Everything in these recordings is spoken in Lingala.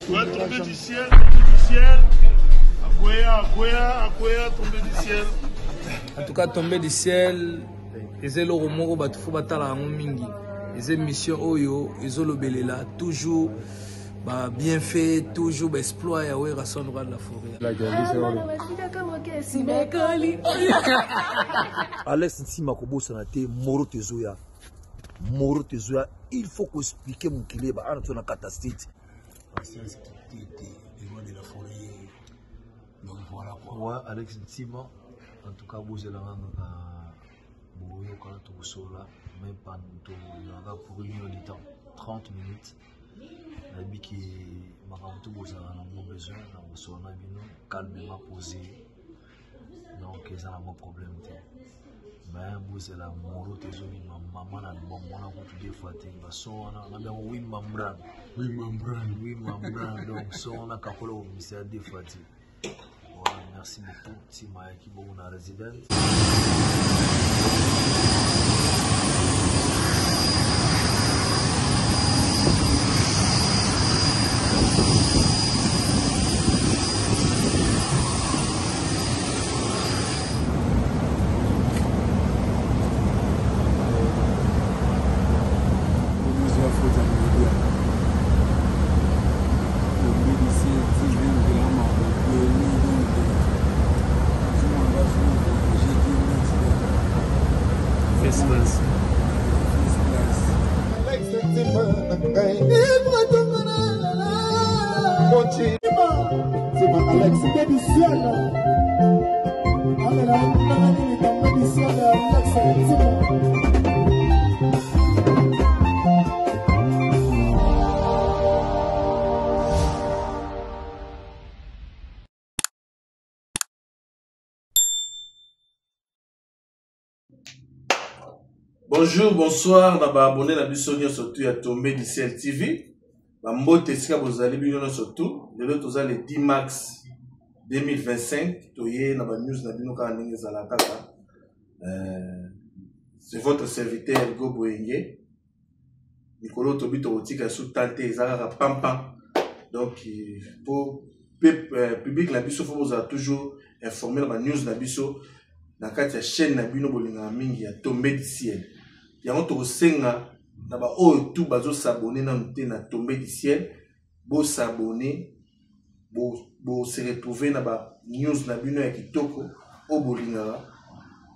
Ouais, tombé du ciel, tombé du ciel. Akwea, akwea, akwea, tombé du ciel. En tout cas, tombé du ciel, eza eloko moko bato fo batala yango mingi. Eza émission oyo ezolobelela toujours ba bienfait, toujours ba exploit ya Werrason roi de la forêt. Alex Ntima kobosana te moro tezoya moro tezoya il faut ko expliquer mokili ba ana na kata state. Patience Kitete, le roi de la forêt. Donc voilà quoi. Ouais, Alex Ntima, en tout cas bozela nga boyoka tokosola même pas tolaka pour une heure du temps 30 minutes nayebi ke makambo to bozala nango besoin na kosola na bino calmement posé donc eza nango problème te mais bozela moro te ezobima mama na album wana kutu deux fois te bason wana na biango wimambran wimambran donc son wana kakola kobimisa ya deux fois te. Voilà, merci beaucoup nsima ayaki bongo na resident. First class. Bonjour, bonsoir na ba abonnés na biso nyonso tout ya Tombe du Ciel TV. Ba mbote esika bozali bino nyonso tout. Lelo toza le 10 mars 2025, toye na ba news na bino kaka ndenge ezala kaka. C'est votre serviteur Hugo Boyenge. Mikolo tobi tokotika sous temps te eza kaka pam pam. Donc po public na biso faut bozala toujours informé na ba news na biso na kati ya chaîne na bino bolingaka mingi ya Tombe du Ciel. Yango tokosenga na ba oyo tout bazo s'abonner nanu te na Tombe du Ciel, bo s'abonner, bo se retrouver na ba news na bino ya kitoko oyo bolingaka,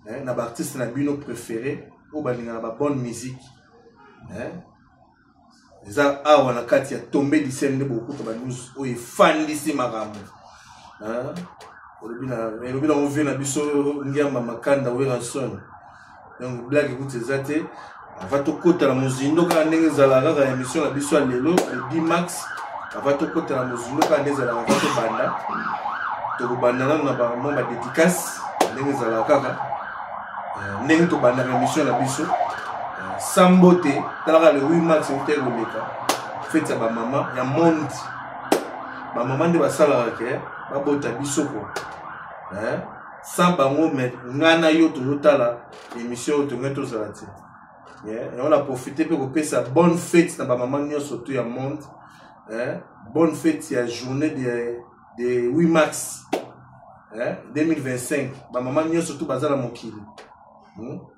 hein, na ba artistes na bino préféré oyo balingaka ba bonne musique, hein. Eza awa na kati ya Tombe du Ciel nde bokuta ba news oyo efandisi makambo, hein. Olobi na, elobi na vie na biso Ngiamba Makanda Werrason. Donc blague écoute eza te. Avant tokota na mozindo kaka ndenge ezalaka kaka émission na biso ya lelo le 10 mars, avant tokota na mozindo kaka ndenge ezalaka, avant tobanda, tokobanda nanu na ba mwa ba dédicace ndenge ezalaka kaka. Ndenge tobandaka émission na biso. Sambo te, talaka le 8 mars euta ekoleka fête ya ba mama ya monde. Ba mama nde basalaka ke babota biso ko, hein? Sans bango, mais nga na yo tozotala émission oyo tongai tozala te. Yeah. Et on a profité pe kopesa bonne fête na ba mama nyonso tout ya monde, hein? Bonne fête ya journée de 8 mars, hein? 2025. Ba mama nyonso tout baza na mokili.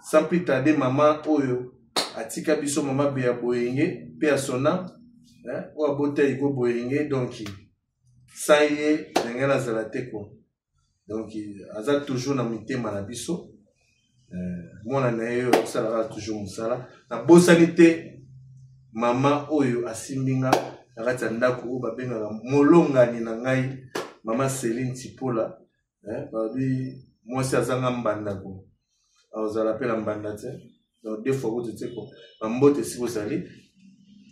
Sans plus tarder, mama oyo atika biso mama Bea Boyenge pe asona, hein? Oyo abota Hugo Boyenge, donc sans ye ndenge nazala te quoi. Donc aza toujours na mitema na biso. Mwana na ye oyo asalaka toujours mosala. Nabosani te mama oyo asimbi nga na kati ya ndako oyo babengaka molongani na ngai, mama Céline Tipola, hein, balobi mwasi azanga mbanda ko, azala pe na mbanda te. Donc deux fois kutu te ko, ba mbote esika ozali.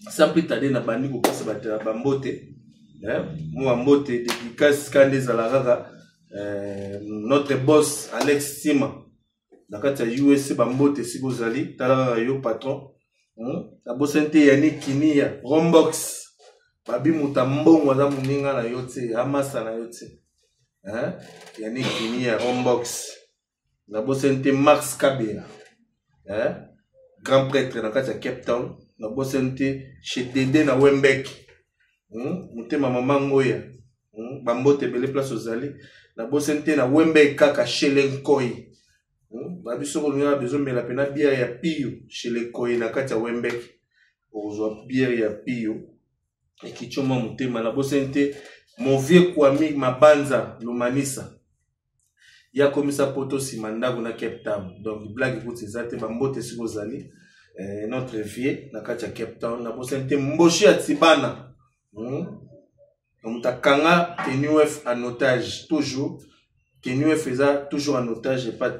Sans plus tarder, na bandi kopesa bato ya ba mbote, hein, mwa mbote dédicace kaka nde ezala kaka, notre boss Alex Sima na kati ya USA, ba mbote esika ozali, tala kaka yo patron. Nabosani te Yannick Kinia Rombox, babi moto ya mbongo aza moninga na yo te, amasa na yo te, hein? Yannick Kinia Rombox. Nabosani te Max Kabea, hein? Grand prêtre na kati ya Cape Town. Nabosani te chez Dede na Wembek. Motema mama Ngoya, Bambote ebele place ozali. Nabosani te na Wembe kaka chez les Nkoyi. Babi soko olingi bezomela pena bière ya Pio chez les Nkoyi na kati ya Wembek. Okozwa bière ya Pio ekitio mwa motema. Nabosani te mon vieux Kwami Mabanza Lomanisa. Ya komisa poto nsima ndako na Cape Town. Donc blague kuti eza te, bambote siko ozali. Notre vieux na kati ya Cape Town. Nabosani te Mboshi ya Tibana. Moto akanga TNUF en otage toujours. TNUF eza toujours en otage epa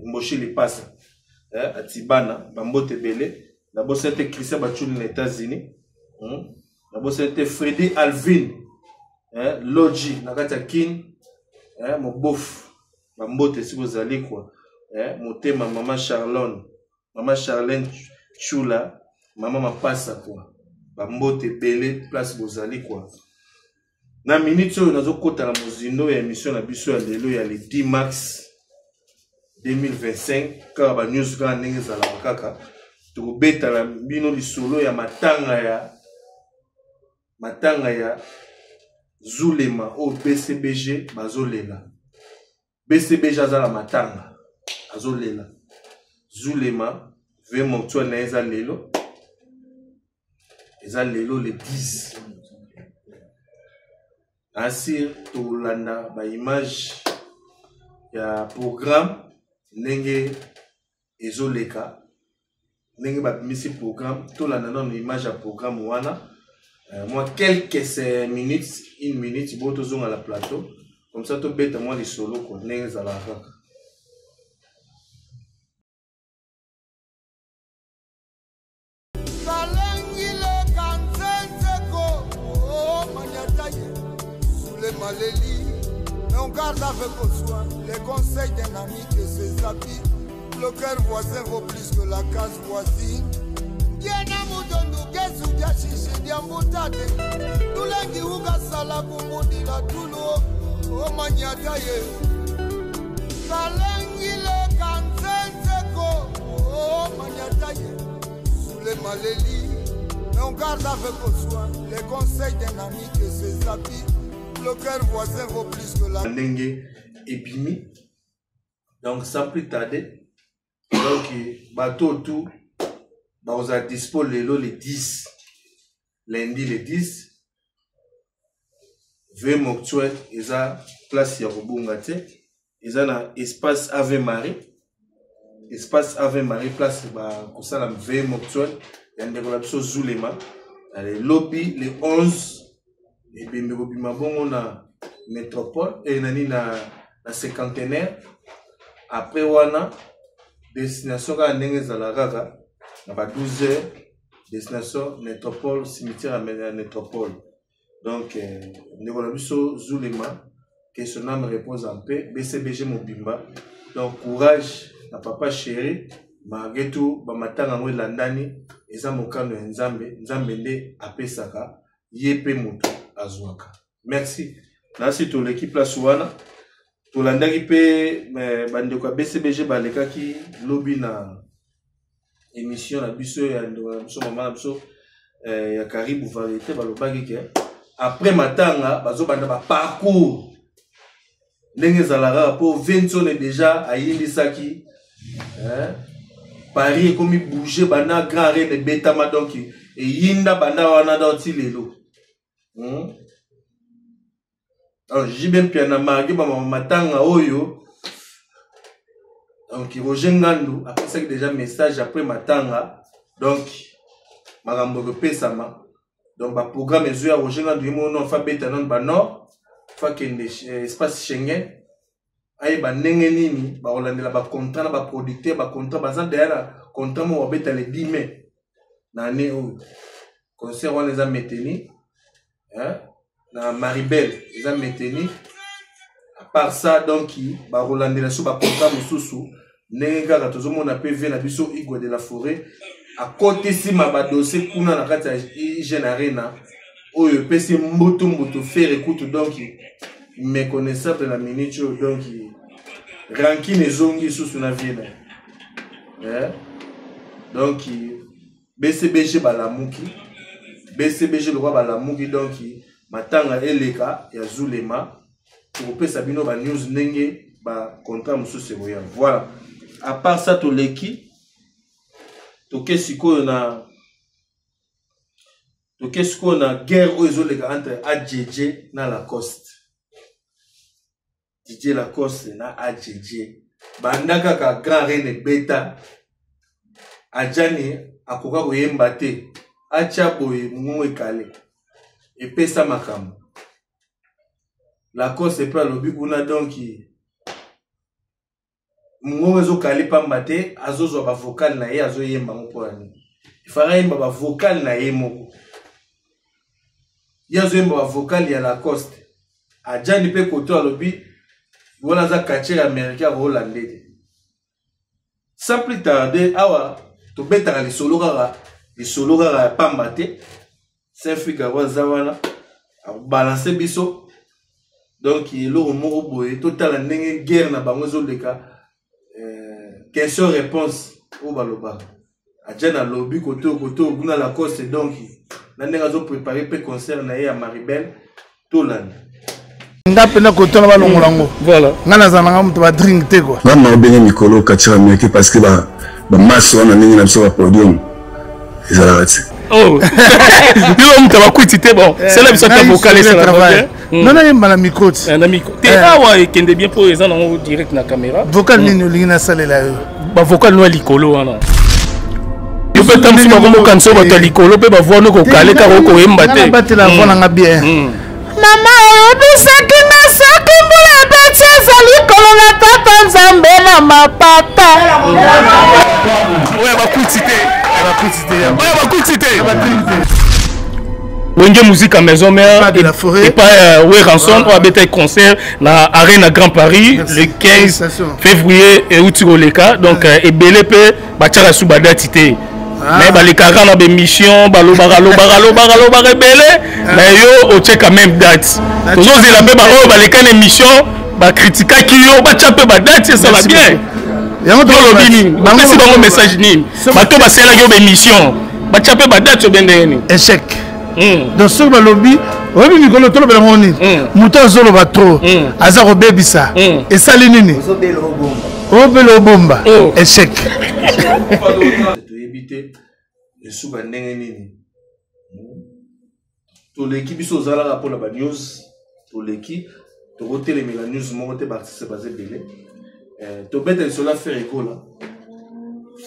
Mboshi Lipasa. Atibana bambote ebele. Nabosani te Christian Bachuli na États-Unis. Nabosani te Freddy Alvin, Loji na kati ya Kin, Mobofu bambote siko ozali kwa. Motema mama Charlone, mama Charlène Chula, mama Mapasa kwa. Bambote ebele place bozali kwa. Na minute oyo nazokota na mozindo ya émission na biso ya lelo ya le 10 mars 2025, kaka ba news kaka ndenge ezalaka kaka tokobetala bino lisolo ya matanga ya Zulema oyo BCBG bazolela. BCBG aza na matanga azolela Zulema ve mortuaire na ye eza lelo, eza lelo le 10. Asir tolanda ba image ya programme ndenge ezoleka, ndenge babimisi programme. Tolanda nano image ya programme wana, mwa quelques minutes, une minute bo tozonga na plateau, comme ça tobeta mwa lisolo kwa ndenge ezalaka kaka. Maleli, mais on garde avec soin les conseils d'un ami que ses habits. Le cœur voisin vaut plus que la case voisine. Diena mudondu kesu dia shishi dia mbutate. Tulengi uga sala kumudi la tulu o manyata ye. Kalengi le kanzenze ko o manyata ye. Sous les maleli, mais on garde avec soin les conseils d'un ami que ses habits. Le cœur voisin vaut plus que la ndenge ebimi. Donc sans plus tarder, donc bateau tout bakozala dispo lelo le 10, lundi le 10, V mortuaire eza place ya kobunga te, eza na espace Ave Marie, espace Ave Marie place ba kosala V mortuaire ya ndeko na biso Zulema. Allez, lobi le 11 ebembe kobima bongo na métropole et nani na cinquantenaire. Après wana destination kaka ndenge ezala kaka na ba 12 heures, destination métropole, cimetière ya métropole. Donc ndeko na biso Zulema, que son âme repose en paix. BCBG mobimba, donc courage na papa chéri, malgré tout ba matanga ngo elandani, eza mokano ya Nzambe, Nzambe nde apesaka ye pe moto azwaka. Merci. Nasi toleki place wana, tolandaki pe bandeko ya BCBG balekaki lobi na émission na biso ya ndeko na biso mama na biso ya Karibu Variété, balobaki ke après matanga bazobanda ba parcours ndenge ezalaka po Vincent déjà ayindisaki, hein, Paris ekomi bouger banda Grand Arena ebetama, donc eyinda banda wana donc ti lelo. Alors, JB Mpiana marqué ba mama matanga oyo. Donc Roger Ngandu apesaki déjà message après matanga, donc makambo ekopesama. Donc ba programme ezo ya Roger Ngandu ye moko non fa beta non ba nord fa kende espace Schengen ayeba ndenge nini bakolandela ba contrat na ba producteur, ba contrat baza derrière na contrat moko babeta le 10 mai na année oyo. Concert wana eza maintenu, hein, na Maribel eza maintenu. À part ça, donc bakolandela so ba contrat mosusu ndenge kaka tozomona PV na biso Igwe de la Forêt akotisi ma ba dossier kuna na kati ya Hygiène Arena oyo epesi mbutu mbutu faire kutu, donc méconnaissable na minute oyo, donc rancune ezongi susu na vie na ye. Hein? Donc BCBG balamuki. BCBG lokwa balamuki donc matanga eleka ya Zulema tokopesa bino ba news ndenge ba contrat mosusu ekoya. Voilà. À part ça toleki toke sikoyo na toke sikoyo na guerre oyo ezoleka entre AJJ na Lacoste. Didier Lacoste na AJJ banda kaka Grand Reine ebeta Adjani akoka koyemba te atya boye mongongo ekale epesa makambo Lacoste mpe alobi kuna donki mongongo ezokale pamba te azozwa bavokale na ye azoyemba yango mpo ya nini efaka ayemba bavokale na ye moko ye azoyemba bavokale ya Lacoste Adjani mpe koto alobi wana aza quartier américain akolande te. Sans plus tarder awa tobetaka lisolo kaka lisolo kaka ya pamba te. Saint Figaro aza wana akobalanse biso donc eloko moko boye totala ndenge guerre na bango ezoleka question réponse oyo balobaka. Adjani alobi koto koto kuna Lacoste donc na ndenge azoprépare mpe concert na ye ya Maribel tolanda. Nga mpenza kotona balongola yango. Voilà. Nga nazala nanga moto ba drink te quoi. Nga na obenge mikolo catcheur américain parce que ba ba masse wana ndenge na biso ba podium ezalaka te. Oh. Yo moto bakwiti te bon. C'est là biso ta vocal esala travail. Non nayemba na micro ti. Na micro. Te awa ekende bien po eza nango direct na caméra. Vocal nini olingi nasalela yo? Ba vocal no ya likolo wana. Yo mpe ntango mosusu bakomokanisa bato ya likolo mpe bavoi no kokale kaka okoyemba te. Nabatela voix nanga bien. Mama oyebisaki nga soki mbula ebeti ezali kolola tata Nzambe na mapata. Oyo bakwiti te. Oyo bakwiti te. Wenge Musica Maison Mère de la forêt. Et pas Werrason, oyo abetaki concert na Arena Grand Paris le 15 février euti koleka. Donc ebele mpe batiaka su badati te. Mais balekaka na bémission balobaka lobaka lobaka lobaka ebele mais yo otie quand même date. Tozozela mpe baoyo baleka na émission bakritikaki yo batya mpe badate esala bien. Yango tolobi nini? Bapesi bango message nini? Bato basalaki yo bémission batya mpe badate obe ndenge nini? Échec. Donc soki balobi oyebi mikolo tolobela ngo nini? Moto azoloba trop aza kobebisa esali nini? Obela obomba. Échec. Toyebi te esuka ndenge nini. Toleki biso ozalaka mpona ba news, toleki tokotelemela news moko te, baartiste baza ebele. Tobeta lisolo ya Ferre Gola.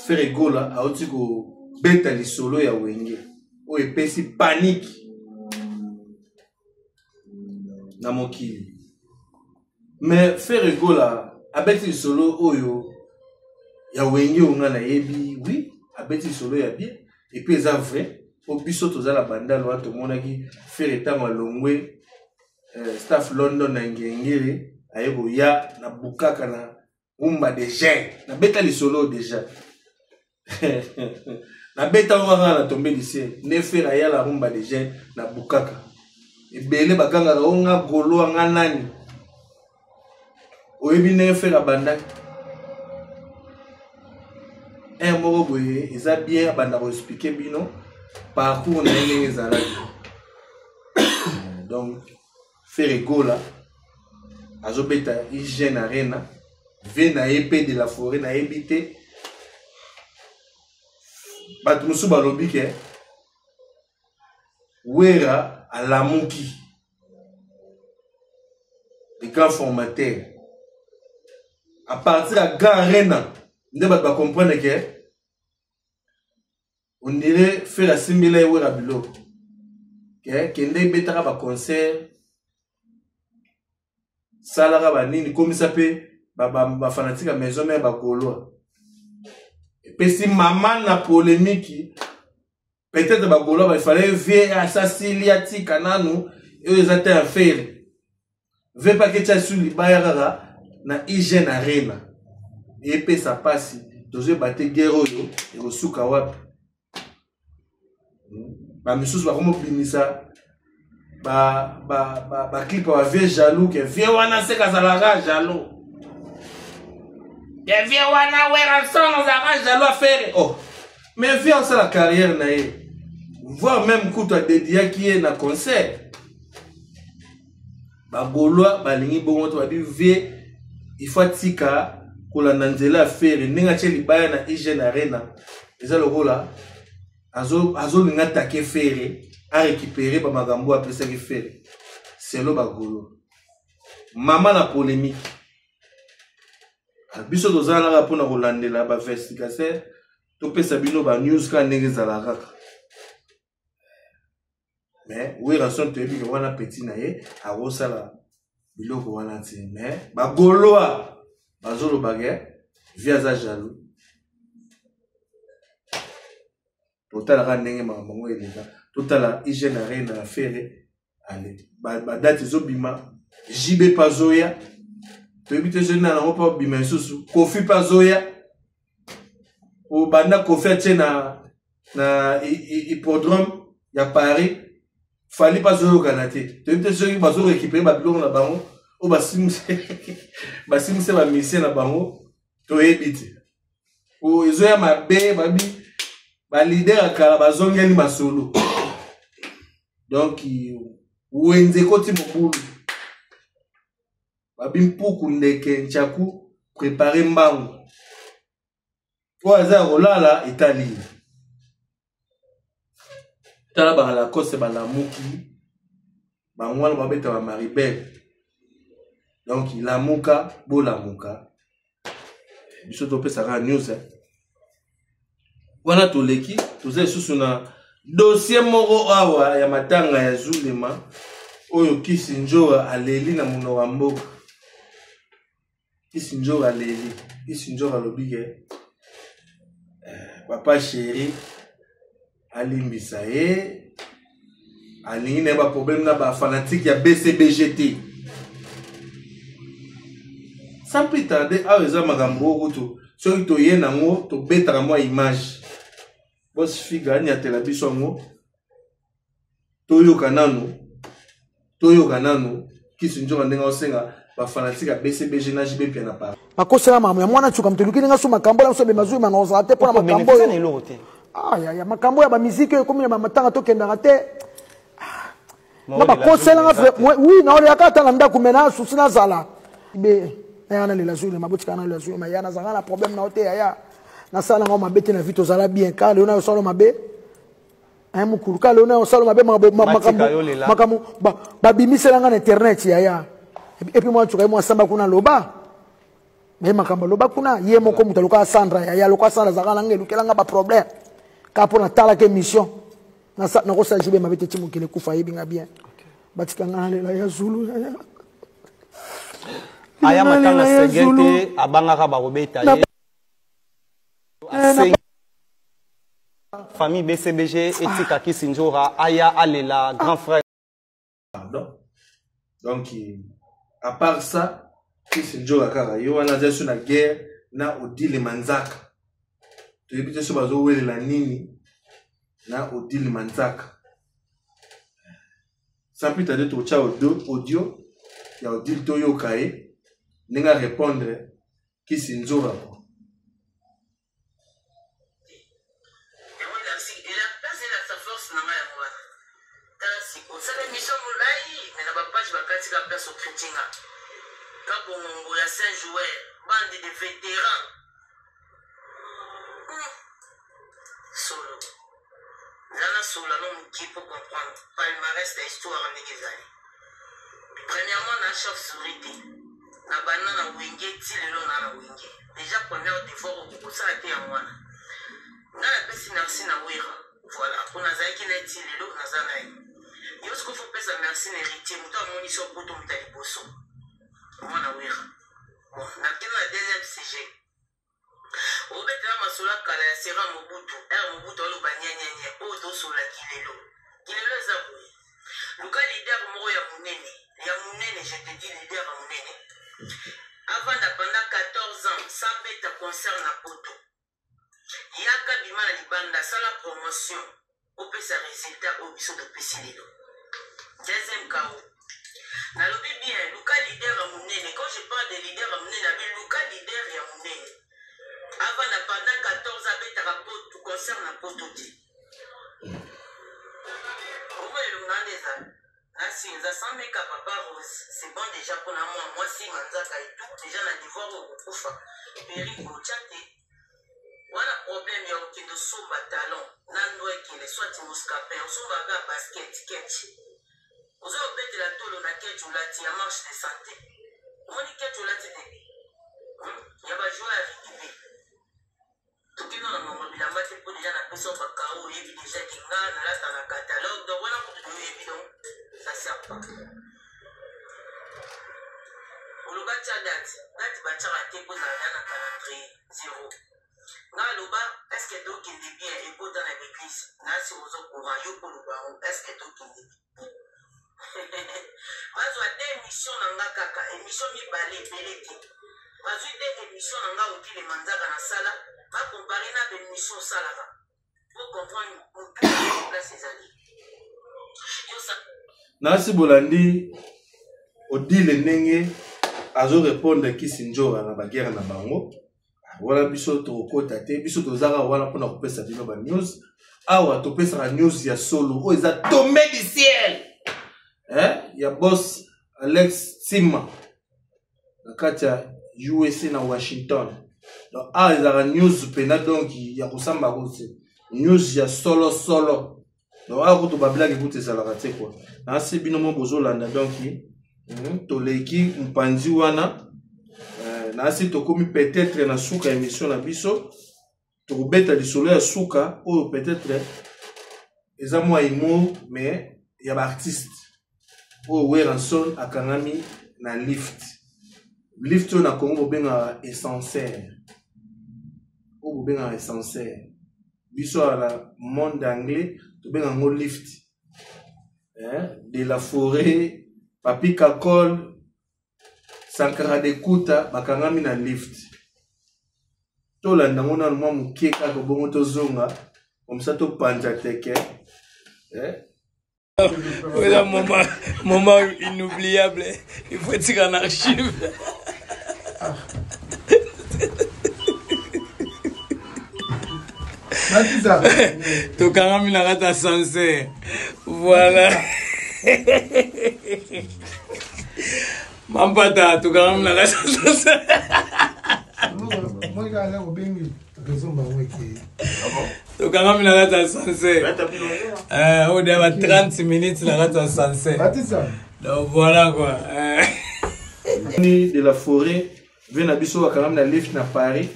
Ferre Gola auti kobeta lisolo ya Wenge oyo epesi panique na mokili. Mais Ferre Gola abeti lisolo oyo ya Wenge oyo nga nayebi, oui, abeti lisolo ya bien et puis eza vrai po biso toza na bandalo wana tomonaki Ferre ntango alongwe staff London na Ngengere aye koya na bukaka na rumba de gen. Nabeta lisolo déjà. Nabeta ngo kaka na tombe du ciel. Nde Ferre aya la rumba de gen na bukaka. Ebele bakangaka o nga golo nga nani. Oyebi ndenge Ferre abandaki. Un moko boye eza bien abanda ko expliquer bino parcours na ye ndenge ezalaki. Donc Ferre Gola azobeta Hygiène Arena, V na ye pe de la forêt nayebi te. Bato mosusu balobi ke Wera alamuki, le grand formateur à partir ya Grand Arena nde bato ba comprendre ke on dirait Ferre asimbela ye Wera biloko ke kende ebetaka ba concert salaka ba nini komisa pe ba fanatique ya maison mère ba gaulois epesi mama na polémique. Peut-être ba gaulois ba fallait vie asasili atika nanu oyo eza te ya Ferre ve pa ketia su libaya kaka na Hygiène Arena epesa pasi. Tozoyeba te guerre oyo ekosuka wapi. Ba misusu bakomobimisa ba clip ba vieux jaloux ke vieux wana seka azalaka jaloux ke vieux wana Werrason azalaka jaloux affaire. Oh, mais vieux asala carrière na ye. Voire même kutu adediaki ye na concert. Bagaulois balingi bongo te, babi vie il faut atika kolanda nzela ya Ferre ndenge atie libaya na IGN Arena, eza lokola azolinga atake Ferre a récupérer ba makambo apesaki Ferre selo bagaulois. Mama na polémique, biso tozalaka mpona kolandela ba investigateur, topesa bino ba news kaka ndenge ezalaka kaka. Mais Werrason toyebi ke wana petit na ye akosala biloko wana te, mais bagaulois bazoloba ke vie aza jaloux. Totalaka ndenge makambo yango eleka, totala IGN Arena ya Ferre, ale badate ezobima, JB mpe azoya, toyebi te soki nani yango mpe obima lisusu, Kofi mpe azoya. Obanda Kofi atie na hippodrome ya Paris, Fally mpe azoyokana te, toyebi te soki bazorécupere babiloko na bango oyo basimbise bamisie na bango, toyebi te. Oyo ezoya mabe, babi balider ya kala bazongeli masolo, donc wenze ekoti mobulu, babi mpuku ndeke nchaku prepare mbangu, oyo aza ya kolala etali ye. Tala baka Lacoste balamuki bango wana babeta ba Maribel, donc lamuka bolamuka, biso topesaka news wana. Toleki, toza lisusu na dossier moko awa ya matanga ya Zulema oyo Kisi Njoa aleli na monoko ya mboka. Kisi Njoa aleli, Kisi Njoa alobi ke papa chéri alimbisa ye, alingi na ye baproblème na bafanatike ya BCBG te. Sans plus tarder, awa eza makambo oyo kutu soki toye nango tobetaka mwa image, bos figa anyatela biso yango, toyoka nanu, toyoka nanu Kisi Nzoka ndenge osenga bafanatike ya BCBG na JB Mpiana na Paris. Bakosela makambo ya mwana nsuka, moto elukeli nga so makambo na biso bema zui mana ozala te mpona makambo oyo. Ah, ya, ya makambo ya bamiziki oyo ekomi na bamatanga tokendaka te. Nga bakosela nga, oui, naolelaka ata na ndako, me na susi nazala be naya nalela zui lema, botikala nalela zui lema ya nazalaka na problème na yo te yaya, nasala nango mabe te na vie, tozala bien kaka lelo nayo osala mabe un mokulu kaka lelo nayo osala mabe, makambo babimisela nga na internet yaya. Epuis mwa nsuka ye mwa samba kuna loba me makambo aloba kuna ye moko moto aloka Sandra yaya, aloka Sandra azalaka nanga elukela nga baproblème kaka mpo natalaka émission nakosala jibe mabe te ti mokili ekufa, ayebi nga bien, batika nga nalela ya Zulu yaya. Aya matanga sege te, abangaka bakobeta ye, asengi famille BCBG etika Kisi Nzora aya alela grand frère. Pardon, donc à part ça, Kisi Nzora kaka ye wana aza so na guerre na Odile Manzaka, toyebi te so bazowelela nini na Odile Manzaka. Sans plus tarder, totya audio ya Odile, toyoka ye ndenge arépondre Kisi Nzora kwa. Osala émission molai me na bapage bakati ka place okriti nga kabongongo ya saint joueur bande de vétéran solo eza na solo no mokie po comprendre palmarès ya histoire ndenge ezali. Premièrement, na chauve souris te, na banda na Wenge ti lelo na na Wenge. Déjà première devoir okokosala te yango wana. Nga napesi merci na Wera, voilà, mpo nazalaki na ye ti lelo naza na ye. Yo sikoyo fo pesa merci na Héritier, moto amoni so poto moto ya liboso mwana Wera. Bon, nakende na deuxième sujet. Obetela masolo ya kala ya Sera Mobutu, ere Mobutu aloba nyenyenye oyo tosolola kilelo. Kilelo eza boye. Luka leader moko ya monene, ya monene, je te dis leader ya monene. Avanda pendant 14 ans sans beta concert na poto. Yaka bima na libanda, sala promotion, opesa résultat oyo biso topesi lelo. Deuxième KO. Nalobi bien, luka leader ya monene. Quand je parle de leader ya monene, abi luka leader ya monene. Avanda pendant 14 ans abetaka poto, concert na poto te. papa Rose c'est bon dejà pona mwa mwasi manzaka et tout dejà na devoir oyo okokufa perruque otya te wana problème ya okende osomba talon na ndwekele soit muscapin osombaka kaka basket ketch oza obetela tolo na ketch olati ya marche de santé omoni ketch olati te Ya ba joueur ya rugby. Tokenda na mama bilamba te po deja napesa yo ba kao oyebi deja ke nga nalata na catalogue donc wana kutu de oyebi donc ça sert pas. Oloba tia date, date batiaka te po ezala na calendrier zero. Nga aloba est ce que tokende bien ekota na l'église nasi ozo courant yo po oloba yango est ce que tokende bien. Bazwa de emission na nga kaka emission mibale ebele te bazwi de emission na nga Odile Manzaka na sala ba compare na ba emission osalaka po comprendre mutu place ezali nasi bolandi Odile ndenge azo répondre Kisi Ndjora na ba guerre na bango wana biso tokokota te biso tozaka wana mpona kopesa bino ba news awa topesaka news ya solo oyo eza tombe du ciel eh? ya boss alex tsima na kati ya usa na washington donc awa ezalaka news mpena donc ya kosamba ko te news ya solo solo donc awa kutu bablage kutu ezalaka te kua nasi bino mo bozolanda donc toleki mpanzi wana eh, nasi tokomi peut-être na suka ya émission na biso tokobeta lisolo ya suka oyo peut-être eza mwa humour mais ya baartiste oyo Werrason akangami na lift lift oyo na Congo bobengaka essencer oyo bobengaka essencer biso awa na monde anglais tobenga yango lift eh? de la forêt papi kakol sankara de kuta bakangami na lift tolanda yango nano mwa moke kaka bongo tozonga komsa topanza teke eh? Oza moment, moment inoubliable. Il faut tirer en archive. Tokangami na kati ascenseur. Voilà. Mampata tokangami na kati ascenseur. Tokangami na kati ascenseur. Euh, oyo deya ba 30 minutes na kati ascenseur. Donc voilà quoi. Euh. de la forêt vie na biso bakangami na lift na Paris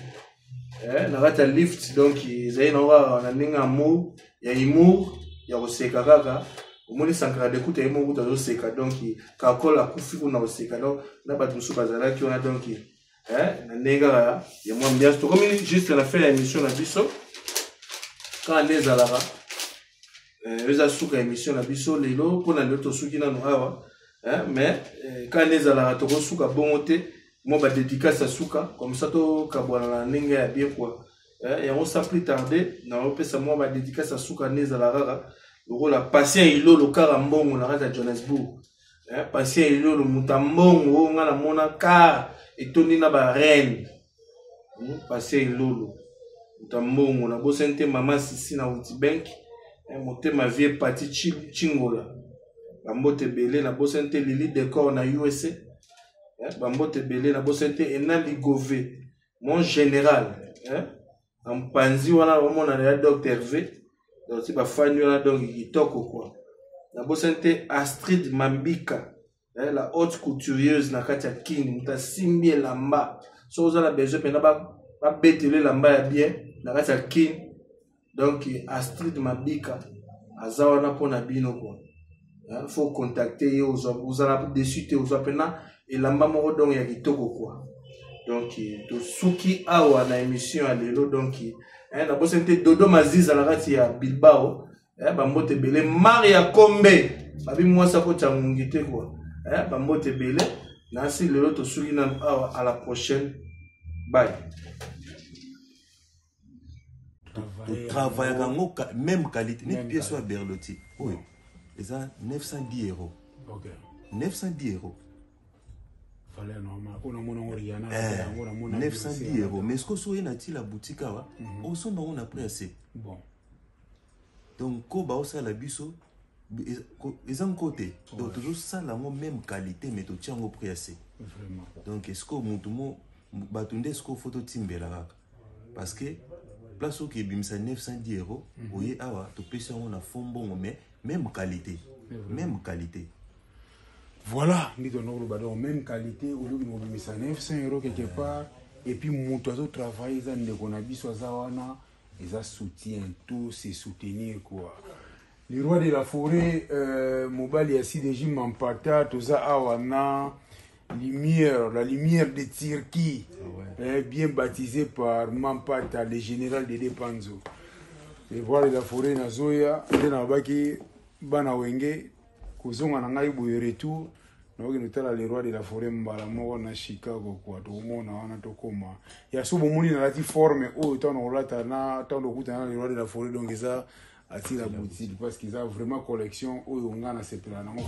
eh, na kati ya lift donc ezali nango kaka na ndenge ya amour ya humour ya koseka kaka omoni sankara dekuta ye moko kutu azoseka donc kakol akufi kuna koseka donc na bato mosusu bazalaki wana donc eh, na ndenge kaka ya mwa ambiance tokomi juste na fin ya émission na biso kaka nde ezalaka eh, eza suka émission na biso lelo mpona lelo tosuki nano awa eh, mais eh, kaka nde ezalaka tokosuka bongo te mwa ba dédicace ya suka comme ça tokabwana na ndenge ya bien quoi eh, yango sans plus tarder naopesa mwa ba dédicace ya suka nde ezala kaka lokola patient ilolo kaka mbongo na kati ya johannesburg eh, patient ilolo moto ya mbongo oyo ngai namona car etondi na ba reine patient ilolo moto ya mbongo nabosani te mama sisi na witibank eh, motema vie pati chingola bambote ebele nabosani te lili decor na usa eh, bambote ebele nabosani te ena ligove mon général eh, na mpanzi wana omonana ya docteur v donc ti bafandi wana donc kitoko kua nabosani te astrid mambika eh, la haute couturieuse na kati ya kin moto asimbi elamba soki oza na besoin mpenza babetelo elamba ya bien na kati ya kin donc astrid mabika aza wana mpona bino kua faut contacter ye ozala dessus te ozwa mpena elamba moko donc ya kitoko kua donc tosuki awa na émission ya lelo donc nabosani te dodo maziza na kati ya bilbao bambote ebele maria kombe babi mwasi akotya ngungi te kua bambote ebele nasi lelo tosuki nanu awa à la prochaine bye totravaillaka yango même qualité neti pièce oyo ya berloti oyo eza 910 euros 910 euros 910 euros mais soki oso oye na ti la boutique awa mhm. osomba yango na prix ya se donc ko baosala biso. Eza nko te. Donc tozosala yango même qualité, mais totia yango prix ya se. Donc esiko motu mo bato nde esiko fo totimbela kaka, parce que place oyo ebimisa 910 euros, oye awa topesi yango na fo mbongo, mais même qualité, même qualité. Voilà nde tondo koloba. Donc même qualité, olobi kobimisa 900 euros quelque part, et puis moto azotravaille eza ndeko na biso aza wana, eza soutien, tout se soutenir quoi. Le roi de la forêt, mobali ya CDJ Mampata, toza awa na lumière, la lumière de Turquie, ah ouais. Bien baptisé par Mampata, le général de Depanzo, le roi de la forêt. Nazoya nde nalobaki bana Wenge kozonga na ngai boye, retour nakokende kotala le roi de la forêt mbala moko na Chicago kwa tokomona wana tokóma ya so. Bomoni nalati forme oyo ntango nakolata na ntango tokutana na le roi de la forêt. Donc eza Atila Boutique, parce que eza vraiment collection oyo nga nasepela nango.